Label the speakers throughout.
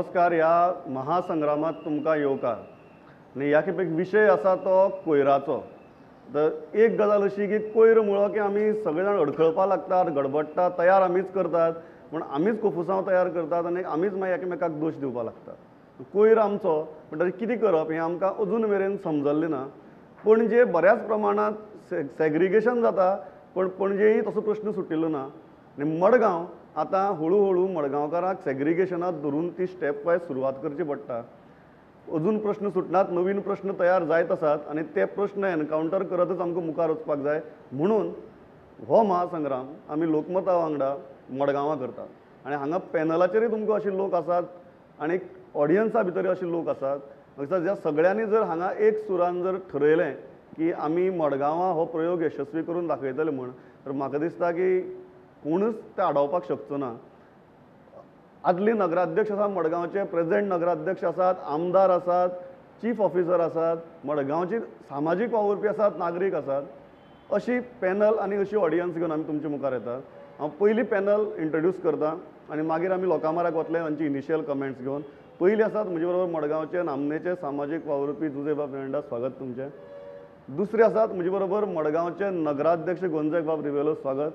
Speaker 1: नमस्कार. ह्या महासंग्रामात तुमकां येवकार. आनी ह्या खेपेक विशय आसा तो कोयराचो. तर एक गजाल अशी की कोयर म्हळो की आमी सगळे जाण अडखळपाक लागतात, गडबडटात, तयार आमीच करतात, पूण आमीच कोफुसांव तयार करतात आनी आमीच मागीर एकामेकाक दोश दिवपाक लागतात. कोयर आमचो, पूण ताचें कितें करप हें आमकां अजून मेरेन समजल्लें ना. पणजे बऱ्याच प्रमाणांत सेग्रिगेशन जाता, पूण पणजेय तसो प्रश्न सुटिल्लो ना. आनी मडगांव आतां हळू हळू मडगांवकारांक सेग्रिगेशनाक धरून ती स्टेप वायज सुरवात करची पडटा. अजून प्रश्न सुटनात, नवीन प्रश्न तयार जायत आसात आनी ते प्रश्न एनकावंटर करतच आमकां मुखार वचपाक जाय. म्हणून हो महासंग्राम आमी लोकमता वांगडा मडगांवां करतात. आनी हांगा पॅनलाचेरूय तुमकां अशे लोक आसात आनी ऑडियन्सा भितर अशे लोक आसात. म्हाका ज्या सगळ्यांनी जर हांगा एक सुरान जर ठरयलें की आमी मडगांवां हो प्रयोग यशस्वी करून दाखयतले म्हूण, तर म्हाका दिसता की कोणूच ते आडावपाक शकचो ना. आदली नगराध्यक्ष आसा मडगांवचे, प्रेजेंट नगराध्यक्ष आसात, आमदार आसात, चीफ ऑफिसर आसात, मडगांवची सामाजीक वावुरपी आसात, नागरीक आसात. अशी पॅनल आनी अशी ऑडियन्स घेवन आमी तुमचे मुखार येतात. हांव पयली पॅनल इंट्रोड्यूस करता आनी मागीर आमी लोकां माराक वतले तांची इनिशियल कमेंट्स घेवन. पयली आसात म्हजे बरोबर मडगांवचे नामनेचे सामाजीक वावुरपी जुजेबाब मिरांडा, स्वागत तुमचें. दुसरे आसात म्हजे बरोबर मडगांवचे नगराध्यक्ष गोंजागबाब रिबेलो, स्वागत.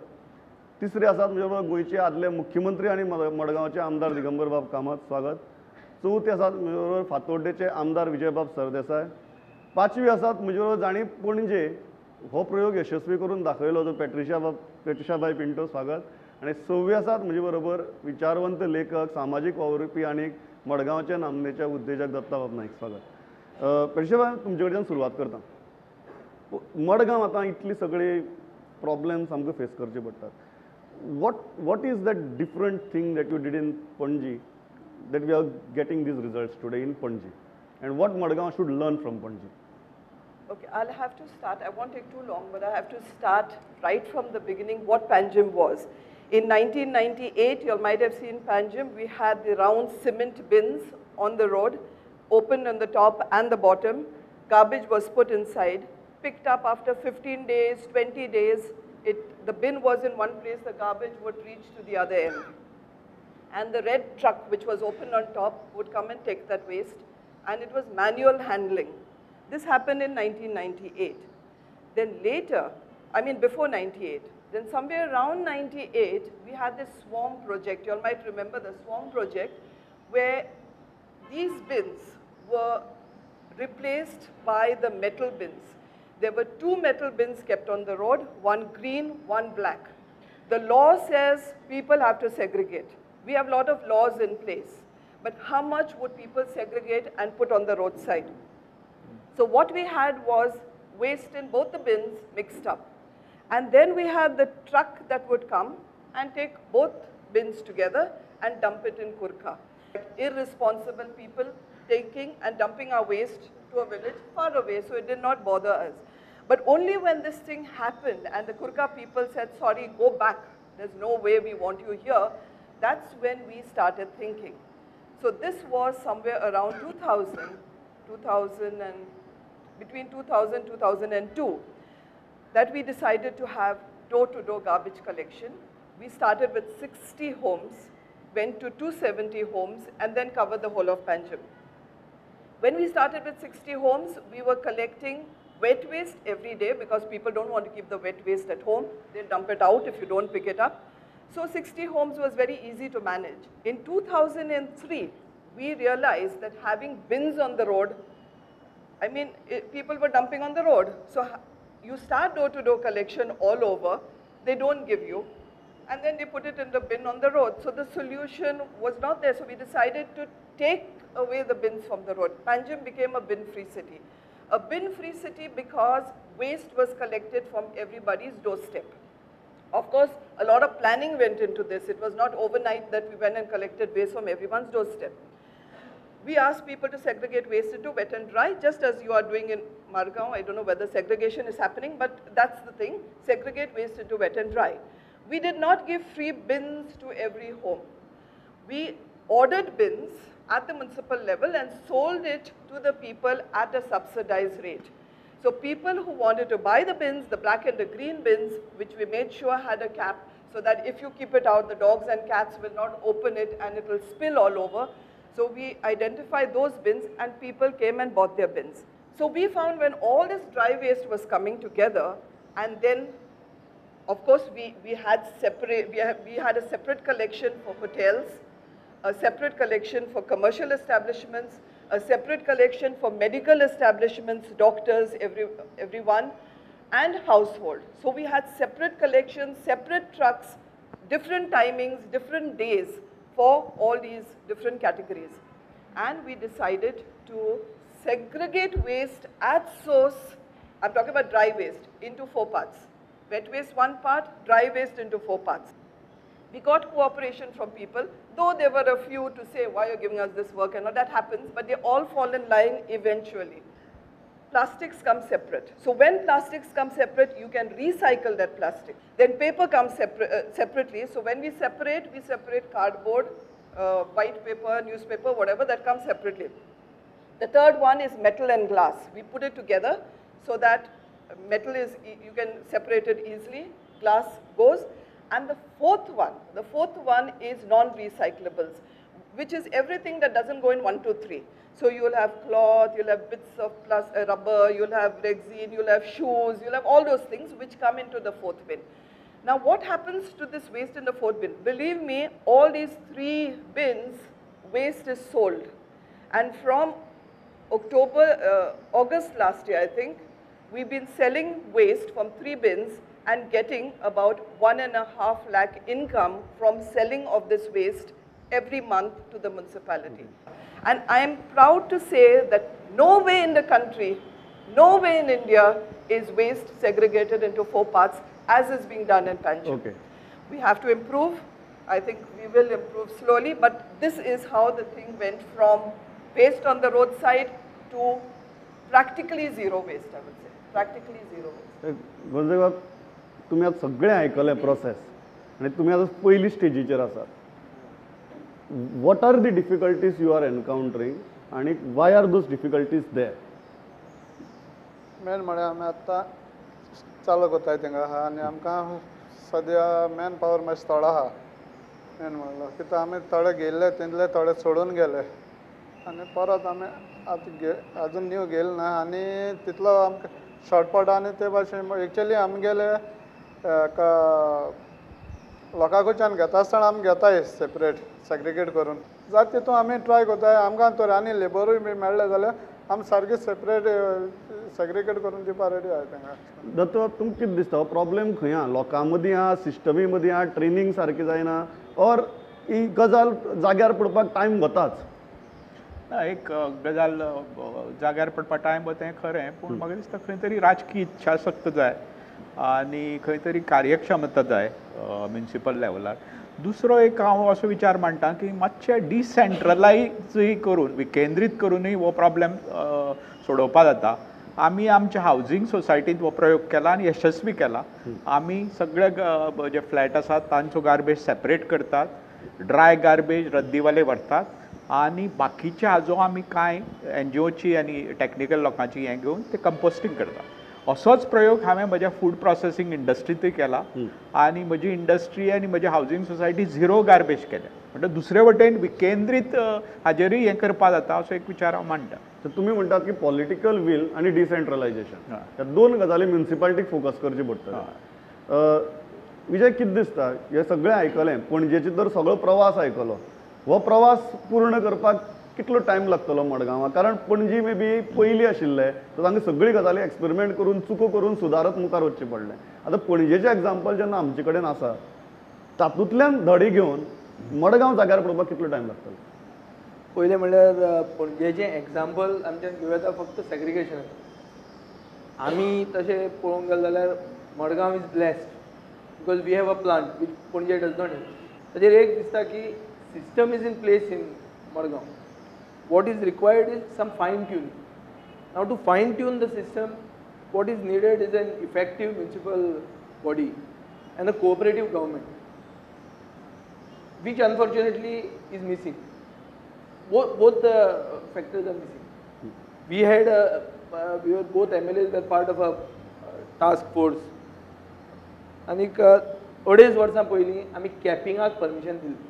Speaker 1: तिसरे आसात म्हजे बरोबर गोंयचे आदले मुख्यमंत्री आनी मडगांवचे आमदार दिगंबरबाब कामत, स्वागत. चवथे आसात म्हजे बरोबर फातोड्डेचे आमदार विजयबाब सरदेसाय. पांचवी आसात म्हजे बरोबर जांणी पणजे हो प्रयोग यशस्वी करून दाखयलो तो पेट्रिशाबाय पिंटो, स्वागत. आनी सव्वी आसात म्हजे बरोबर विचारवंत लेखक, सामाजीक वावुरपी आनी मडगांवचे नामनेचे उद्देजक दत्ताबाब नायक, स्वागत. पेट्रिशाबाय, तुमचे कडच्यान सुरवात करता. मडगांव आतां इतली सगळी प्रॉब्लेम्स आमकां फेस करचे पडटात. What is that different thing that you did in Panaji that we are getting these results today in Panaji, and what Madgaon should learn from Panaji?
Speaker 2: Okay, I'll have to start. I won't take too long, but I have to start right from the beginning what Panjim was. In 1998, you might have seen Panjim. We had the round cement bins on the road, open on the top and the bottom. Garbage was put inside, picked up after 15 days, 20 days. The bin was in one place, the garbage would reach to the other end. And the red truck, which was open on top, would come and take that waste. And it was manual handling. This happened in 1998. Then later, I mean before 98, then somewhere around 98, we had this swarm project. You all might remember the swarm project, where these bins were replaced by the metal bins. There were two metal bins kept on the road, one green, one black. The law says people have to segregate. We have a lot of laws in place. But how much would people segregate and put on the roadside? So what we had was waste in both the bins mixed up. And then we had the truck that would come and take both bins together and dump it in Kurka. Irresponsible people taking and dumping our waste to a village far away, so it did not bother us. But only when this thing happened and the Kurka people said, sorry, go back, there's no way we want you here, that's when we started thinking. So this was somewhere around 2000, between 2000 and 2002, that we decided to have door-to-door garbage collection. We started with 60 homes, went to 270 homes, and then covered the whole of Panjim. When we started with 60 homes, we were collecting wet waste every day because people don't want to keep the wet waste at home. They dump it out if you don't pick it up. So 60 homes was very easy to manage. In 2003, we realized that having bins on the road, I mean, people were dumping on the road. So you start door-to-door collection all over, they don't give you, and then they put it in the bin on the road. So the solution was not there. So we decided to take away the bins from the road. Panjim became a bin-free city. A bin-free city because waste was collected from everybody's doorstep. Of course, a lot of planning went into this. It was not overnight that we went and collected waste from everyone's doorstep. We asked people to segregate waste into wet and dry, just as you are doing in Margao. I don't know whether segregation is happening, but that's the thing. Segregate waste into wet and dry. We did not give free bins to every home. We ordered bins at the municipal level and sold it to the people at a subsidized rate. So people who wanted to buy the bins, the black and the green bins, which we made sure had a cap, so that if you keep it out, the dogs and cats will not open it and it will spill all over. So we identified those bins and people came and bought their bins. So we found when all this dry waste was coming together, and then of course we had a separate collection for hotels, a separate collection for commercial establishments, a separate collection for medical establishments, doctors, everyone, and household. So we had separate collections, separate trucks, different timings, different days for all these different categories. And we decided to segregate waste at source. I'm talking about dry waste, into 4 parts. Wet waste 1 part, dry waste into 4 parts. We got cooperation from people, though there were a few to say, why are you giving us this work? And all that happens, but they all fall in line eventually. Plastics come separate. So when plastics come separate, you can recycle that plastic. Then paper comes separately. So when we separate cardboard, white paper, newspaper, whatever, that comes separately. The third one is metal and glass. We put it together so that metal is, you can separate it easily, glass goes. And the fourth one is non-recyclables, which is everything that doesn't go in 1, 2, 3. So you'll have cloth, you'll have bits of rubber, you'll have rexine, you'll have shoes, you'll have all those things which come into the fourth bin. Now what happens to this waste in the fourth bin? Believe me, all these 3 bins, waste is sold. And from August last year, I think, we've been selling waste from 3 bins and getting about 1.5 lakh income from selling of this waste every month to the municipality. And I am proud to say that no way in the country, no way in India is waste segregated into 4 parts as is being done in Panjim.
Speaker 1: Okay.
Speaker 2: We have to improve. I think we will improve slowly, but this is how the thing went from waste on the roadside to practically zero waste, I would say. Practically zero waste.
Speaker 1: Gonzaga, तुम्ही आज सगळे आयकले process आनी तुम्ही आतां पयली स्टेजीचेर आसात. What are the difficulties you are encountering आनी why are those difficulties there?
Speaker 3: Main म्हळ्यार आमी आतां चालू करताय थिंगा आहा आनी आमकां सद्या मॅन पावर मातशें थोडो आहा. मेन म्हणल्यार कित्याक आमी थोडे घेयल्ले तितले थोडे सोडून गेले आनी परत आमी आतां आजून न्यू घेयले ना आनी तितलो आमकां शॉर्ट पडटा आनी ते भाशेन एक्चुअली आमगेले लोकां कडच्यान घेता आसतना आमी घेताय सेपरेट सेग्रिगेट करून जाता तितून आमी ट्राय करताय. आमकां तर आनी लेबरूय बी मेळ्ळे जाल्यार आमी सारके सेपरेट सेग्रिगेट करून दिवपा रेडी आहाय तांकां.
Speaker 1: दत्त, तुमकां कितें दिसता प्रॉब्लेम खंय आहा? लोकां मदीं आहा, सिस्टमी मदीं आहा, ट्रेनींग सारकी जायना, ऑर ही गजाल जाग्यार पडपाक टायम वताच?
Speaker 4: ना, एक गजाल जाग्यार पडपाक टायम वता हें खरें, पूण म्हाका दिसता खंय तरी राजकी इच्छाशक्त जाय आनी खंय तरी कार्यक्षमता जाय म्युनिसिपल लेवलार. दुसरो एक हांव असो विचार मांडटा की मातशें डिसेंट्रलायजूय करून, विकेंद्रीत करूनय हो प्रॉब्लेम सोडोवपा जाता. आमी आमच्या हावजींग सोसायटींत हो प्रयोग केला आनी यशस्वी केला. आमी सगळे जे फ्लॅट आसात तांचो गार्बेज सेपरेट करतात, ड्राय गार्बेज रद्दीवाले व्हरतात आनी बाकीचे हाजो आमी कांय एन जी ओची आनी टॅक्निकल लोकांची हें घेवन ते कंपोस्टींग करतात. असोच प्रयोग हांवें म्हज्या फूड प्रोसेसींग इंडस्ट्रींतूय केला आनी म्हजी इंडस्ट्री आनी म्हजी हावजींग सोसायटी झिरो गार्बेज केल्या. म्हणटा दुसरे वटेन विकेंद्रीत हाजेरूय हें करपा जाता असो एक विचार हांव मांडटा.
Speaker 1: तर तुमी म्हणटात की पॉलिटिकल वील आनी डिसेंट्रलायजेशन ह्या 2 गजाली म्युनिसिपालिटीक फोकस करची पडटली. विजय, कितें दिसता हें सगळें आयकलें, पणजेचो तर सगळो प्रवास आयकलो, हो प्रवास पूर्ण करपाक कितलो टायम लागतलो मडगांवां? कारण पणजी मे बी पयलीं आशिल्ले तर तांकां सगळी गजाली एक्सपेरिमेंट करून चुको करून सुदारत मुखार वचचें पडलें. आतां पणजेचें एग्जाम्पल जेन्ना आमचे कडेन आसा तातूंतल्यान धडे घेवन मडगांव जाग्यार पडपाक कितलो टायम लागतलो?
Speaker 5: पयलें म्हणल्यार पणजेचें एग्जाम्पल आमच्यान घेवं येता फक्त सेग्रिगेशन. आमी तशें पळोवंक गेले जाल्यार Madgaon is blessed because we have a plant which Panaji does not have. ताचेर एक दिसता की system is in place in Madgaon. What is required is some fine tuning. Now to fine tune the system, what is needed is an effective municipal body and a cooperative government, which unfortunately is missing. Both the factors are missing. We had we were both MLAs were part of a task force. आनीक 2.5 वर्सां पयलीं आमी कॅपिंगाक permission दिल्ली.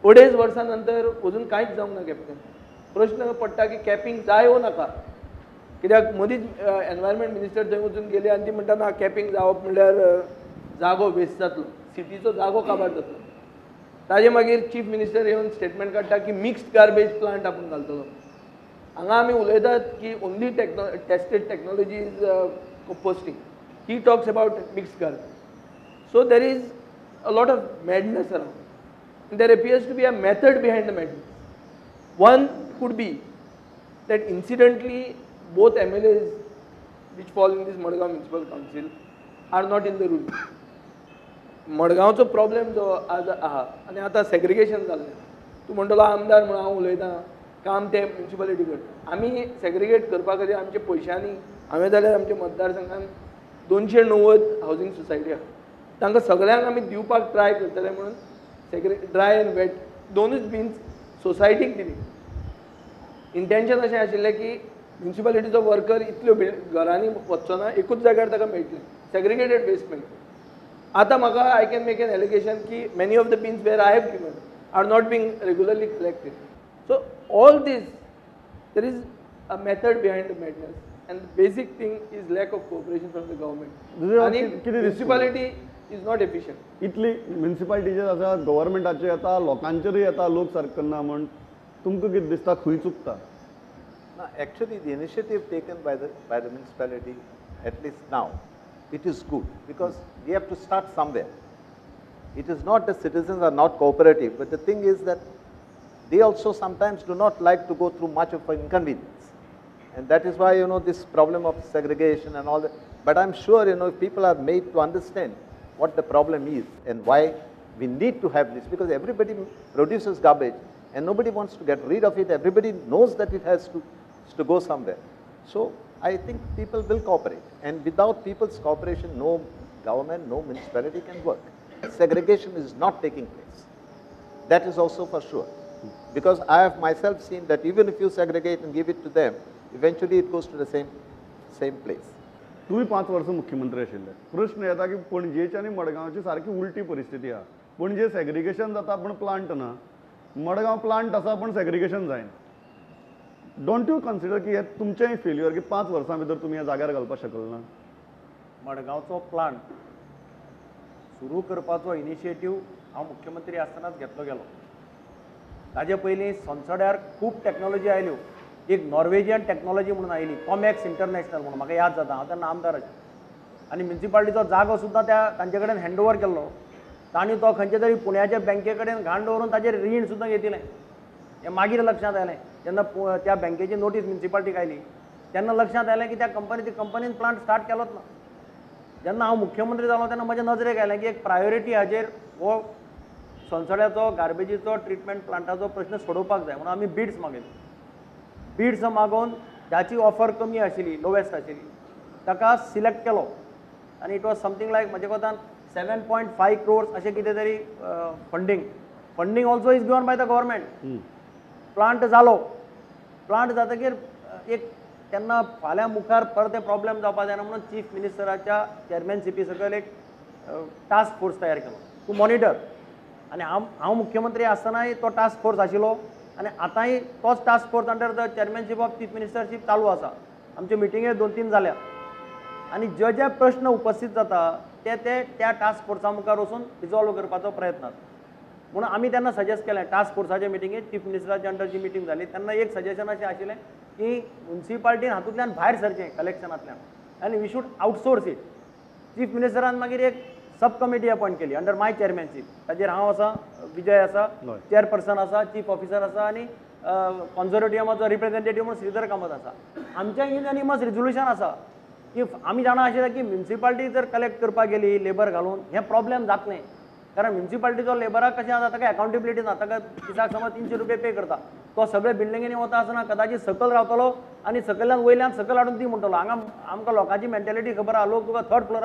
Speaker 5: 2.5 वर्सां नंतर अजून कांयच जावंक ना कॅपिंगान. प्रश्न पडटा की कॅपिंग जाय वो नाका, कित्याक मदींच एनवायरमेंट मिनिस्टर थंय वचून गेले आनी ती म्हणटा ना कॅपिंग जावप म्हणल्यार जागो वेस्ट जातलो, सिटीचो जागो काबार जातलो. ताजे मागीर चीफ मिनिस्टर येवन स्टेटमेंट काडटा की मिक्स्ड गार्बेज प्लांट आपूण घालतलो. हांगा आमी उलयतात की only tested technology is composting. He talks about mixed garbage. So there is a lot of madness around. There appears to be a method behind the madness. One could be that incidentally both MLAs which fall in this Madgaon Municipal Council are not in the room. मडगांवचो problem जो आज आहा आनी आतां segregation जाल्लें, तूं म्हणटलो आमदार म्हणून हांव उलयतां, काम ते म्युनिसिपालिटी करता. आमी सेग्रिगेट करपा खातीर आमच्या पयशांनी, हांवें जाल्यार आमच्या मतदारसंघान 290 हावजींग सोसायटी आहा, तांकां सगळ्यांक आमी दिवपाक ट्राय करतले म्हणून ड्राय आनी वेट दोनूच बीन्स सोसायटीक दिली. इंटेंशन अशें आशिल्लें की म्युनिसिपालिटीचो वर्कर इतल्यो घरांनी वचचो ना, एकूच जाग्यार ताका मेळटलें सेग्रिगेटेड वेस्ट मेळटलें. आतां म्हाका I can make an allegation की many of the bins where I have given are not being regularly collected. So all this, there is a method behind the madness and the basic thing is lack of cooperation from the government. आनी municipality is not efficient.
Speaker 1: इतली म्युनिसिपालिटीचेर आसा, गव्हर्मेंटाचेर येता, लोकांचेरूय येता, लोक सारके करना म्हण तुमकां कितें दिसता खंय चुकता?
Speaker 6: ना, actually the initiative taken by the municipality at least now, it is good because we have to start somewhere. It is not the citizens are not cooperative, but the thing is that they also sometimes do not like to go through much of an inconvenience. And that is why, you know, this problem of segregation and all that. But I'm sure, you know, if people are made to understand what the problem is and why we need to have this, because everybody produces garbage and nobody wants to get rid of it. Everybody knows that it has to go somewhere. So I think people will cooperate, and without people's cooperation, no government, no municipality can work. Segregation is not taking place. That is also for sure. Because I have myself seen that even if you segregate and give it to them, eventually it goes to the same place.
Speaker 1: तुमी 5 वर्सां मुख्यमंत्री आशिल्ले. प्रश्न येता की पणजेची आनी मडगांवची सारकी उलटी परिस्थिती आहा. पणजे सेग्रिगेशन जाता पण प्लांट ना, मडगांव प्लांट आसा पण सेग्रिगेशन जायना. Don't you consider की हे तुमचेंय फेल्युअर की 5 वर्सां भितर तुमी ह्या जाग्यार घालपाक शकले ना?
Speaker 7: मडगांवचो प्लांट सुरू करपाचो इनिशिएटीव हांव मुख्यमंत्री आसतनाच घेतलो गेलो. ताजे पयलीं सोनसड्यार खूब टॅक्नोलॉजी आयल्यो. एक नॉर्वेजियन टॅक्नोलॉजी म्हणून आयली, कॉमॅक्स इंटरनॅशनल म्हणून, म्हाका याद जाता, हांव तेन्ना आमदार आशिल्लो. आनी म्युनिसिपालिटीचो जागो सुद्दां त्या तांचे कडेन हँड ओवर केल्लो. तांणी तो खंयचे तरी पुण्याच्या बँके कडेन घाण दवरून ताजेर रीण सुद्दां घेतिल्लें. हें मागीर लक्षांत आयलें जेन्ना त्या बँकेची नोटीस म्युनिसिपालिटीक आयली तेन्ना लक्षांत आयलें की त्या कंपनीन प्लांट स्टार्ट केलोच ना. जेन्ना हांव मुख्यमंत्री जालो तेन्ना म्हज्या नजरेक आयलें की एक प्रायोरिटी हाजेर हो सोनसड्याचो गार्बेजीचो ट्रिटमेंट प्लांटाचो प्रश्न सोडोवपाक जाय म्हणून आमी बिड्स मागयले. बिड्स मागोवन जाची ऑफर कमी आशिल्ली, लोवेस्ट आशिल्ली, ताका सिलेक्ट केलो आनी it was something लायक म्हज्या कोतान 7.5 crores अशें कितें तरी funding also is given by the government. Plant जालो, प्लांट जातकीर एक तेन्ना फाल्यां मुखार परते प्रॉब्लेम जावपा जायना म्हणून चीफ मिनिस्टराच्या चेअरमॅनशिपी सकयल एक टास्क फोर्स तयार केलो टू मॉनिटर. आनी हांव मुख्यमंत्री आसतनाय तो टास्क फोर्स आशिल्लो आनी आतांय तोच task force under the chairmanship of chief ministership चालू आसा. आमच्यो मिटिंगे 2-3 जाल्या आनी जे जे प्रश्न उपस्थीत जाता ते ते त्या टास्क फोर्सा मुखार वचून रिजॉल्व करपाचो प्रयत्न आसा. म्हणून आमी तेन्ना सजेस्ट केलें टास्क फोर्साच्या मिटिंगेत, चीफ मिनिस्टराच्या अंडर जी मिटींग जाली तेन्ना एक सजेशन अशें आशिल्लें की म्युनिसिपालिटीन हातूंतल्यान भायर सरचें कलेक्शनांतल्यान आनी we should outsource it. Chief मिनिस्टरान मागीर एक सब कमिटी अपॉयंट केली अंडर माय चेअरमॅनशीप. ताजेर हांव आसा, विजय आसा, चेअरपर्सन आसा, चीफ ऑफिसर आसा आनी कॉन्जर्वेटियमाचो रिप्रेझेंटेटीव म्हणून श्रीधर कामत आसा. आमचें युनॅनिमस रिजोल्युशन आसा की आमी जाणा आशिल्लें की म्युनिसिपालिटी जर कलेक्ट करपाक गेली लेबर घालून हें प्रॉब्लेम जातलें, कारण म्युनिसिपालिटीचो लेबराक कशें आसा, ताका अकाउंटेबिलिटी ना. ताका दिसाक समज 300 रुपये पे करता, तो सगळे बिल्डिंगेनी वता आसतना कदाचित सकयल रावतलो आनी सकयल्यान वयल्यान सकयल हाडून दी म्हणटलो. हांगा आमकां लोकांची मेंटेलिटी खबर आहा, लोक तुका थर्ड फ्लोरार